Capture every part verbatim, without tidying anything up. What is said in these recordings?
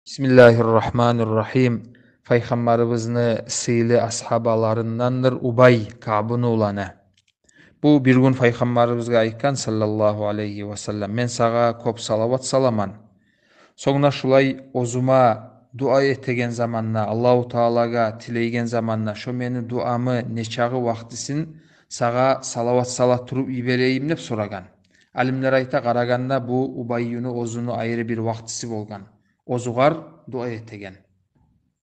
Бисмиллагьир рагьманир рагьим. Пайхаммарыбызны сыйлы асгьабаларындандыр Убай, Каъбны уланы. Бу бир гюн Пайхаммарыбызгъа айтгъан, саллаллагьу алайгьи ва саллам: «Мен сагъа кёп салават саламан. Сонг да шулай оьзюме дуа этеген заманда, Аллагьу Таалагъа тилейген заманда, шо мени дуамны нечакъы вакътисин сагъа салават сала туруп йиберейим?» — деп сорагъан. Алимлер айта, къарагъанда, бу Убайны оьзюню айры бир вакътиси болгъан. Оьзюгер дуа этеген.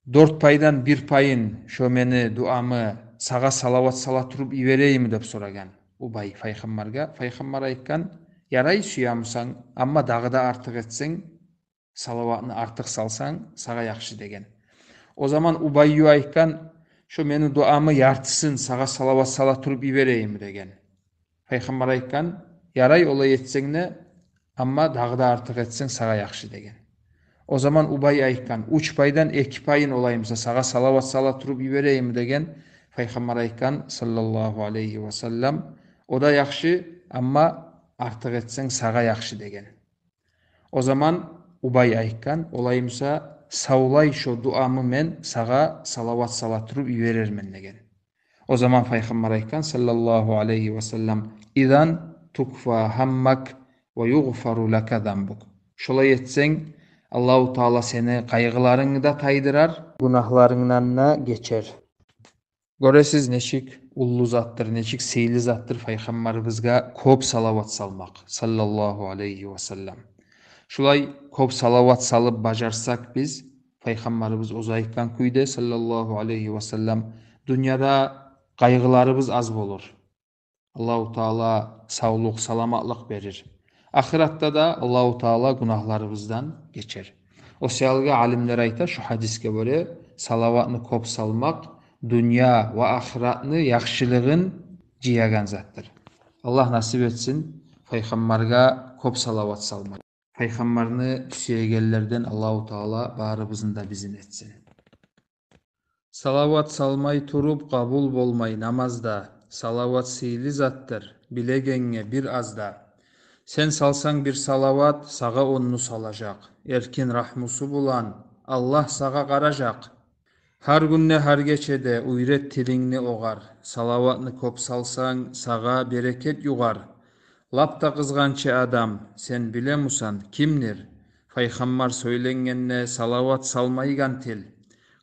«Дёрт пайдан бир пайын шо мени дуамны сагъа салават сала туруп йиберейимми?» — деп сорагъан Убай Пайхаммаргъа. Пайхаммар айтгъан: «Ярай, сюемисен, амма дагъы да артыкъ этсенг, салаватны артыкъ салсанг, сагъа яхшы», — деген. О заман Убай айтгъан: «Шо мени дуамны яртысын сагъа салават сала туруп йиберейимми?» — деген. Пайхаммар айтгъан: «Ярай, олай этсенг де, амма дагъы да артыкъ этсенг, сагъа яхшы», — деген. О заман Убай айтгъан: «Уьч пайдан эки пайын, олай буса, сагъа салават сала туруп йиберейимми?» — деген. Пайхаммар айтгъан, саллаллагьу алайгьи ва саллам: «О да яхшы, амма артыкъ этсенг, сагъа яхшы», — деген. О заман Убай айтгъан: «Олай буса, савлай шо дуамны мен сагъа салават сала туруп йиберермен», — деген. О заман Пайхаммар айтгъан, саллаллагьу алайгьи ва саллам: «Изан тукфа гьаммак ва югъфару лака занбук». Шолай этсенг, Аллагьу Таала сени къайгъыларынгны да тайдырар, гюнагьларынгдан да гечер. Гёресиз, нечик уллу затдыр, нечик сыйлы затдыр Пайхаммарыбызгъа кёп салават салмакъ, саллаллагьу алайгьи ва саллам. Шулай кёп салават салып бажарсакъ биз, Пайхаммарыбыз оьзю айтгъан кюйде, саллаллагьу алайгьи ва саллам, дюньяда къайгъыларыбыз аз болур. Аллагьу Таала савлукъ, саламатлыкъ берир. Ахыратда да Аллагьу Таала гюнагьларыбыздан гечер. О саялы алимлер айта, шу гьадисге гёре, салаватны кёп салмакъ дюнья ва ахыратны яхшылыгъын жыягъан затдыр. Аллагь насип этсин Пайхаммаргъа кёп салават салмакъ. Пайхаммарны сюегенлерден Аллагьу Таала барыбызны да бизин этсин. Салават салмай туруп къабул болмай намаз да. Салават сыйлы затдыр, билегенге бир аз да. Сен салсанг бир салават, сагъа онну салажакъ. Эркин рагьмусу булан Аллагь сагъа къаражакъ. Гьар гюнде, гьар гечеде уьйрет тилингни огъар. Салаватны кёп салсанг, сагъа берекет югъар. Лап да къызгъанч адам, сен билемусен, кимдир Пайхаммар сёйленгенде салават салмайгъан тил?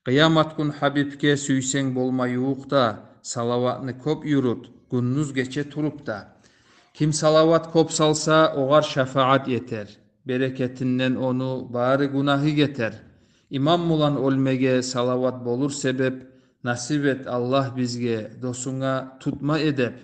Къыямат гюн Гьабибге сюйсенг болма ювукъда, салаватны кёп юрют, гюндюз-гече туруп да. Ким салават кёп салса, огъар шафагьат етер. Берекетинден ону бары гюнагьы гетер. Иман булан оьлмеге салават болур себеп, насип эт, Аллагь, бизге досунга тутма эдеп.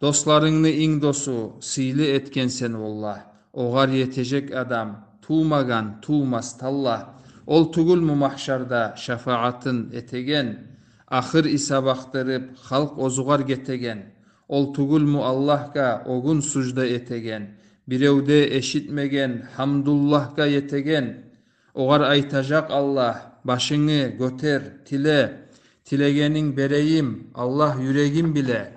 Досларынгны инг досу, сыйлы этген сен, валлагь. Огъар етежек адам тувмагъан, тувмас таллагь. Ол тюгюлмю магьшарда шафагьатын этеген, ахыр исап ахтырып, халкъ оьзюгер гетеген? Ол тюгюлмю Аллагьгъа о гюн сужда этеген, бирев де эшитмеген гьамдуллагьгъа етеген? Огъар айтажакъ Аллагь: «Башынгны гётер, тиле, тилегенинг берейим, Аллагь юрегин биле».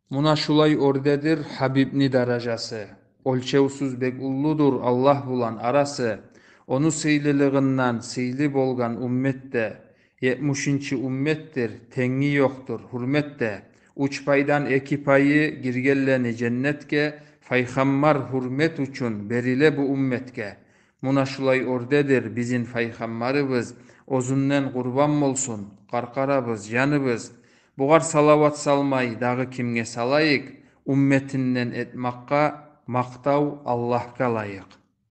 Муна шулай оьрдедир Гьабибни даражасы. Оьлчевсюз бек уллудур Аллагь булан арасы. Ону сыйлылыгъындан сыйлы болгъан уммет де. Етмишинчи умметдир, тенги ёкъдур гьюрметде. Уьч пайдан эки пайы гиргенлени женнетге, Пайхаммар гьюрмет учун бериле бу умметге. Муна шулай оьрдедир бизин Пайхаммарыбыз, оьзюнден къурбан болсун къаркъарабыз, жаныбыз. Бугъар салават салмай, дагъы кимге салайыкъ? Умметинден этмакъгъа макътав Аллагьгъа лайыкъ.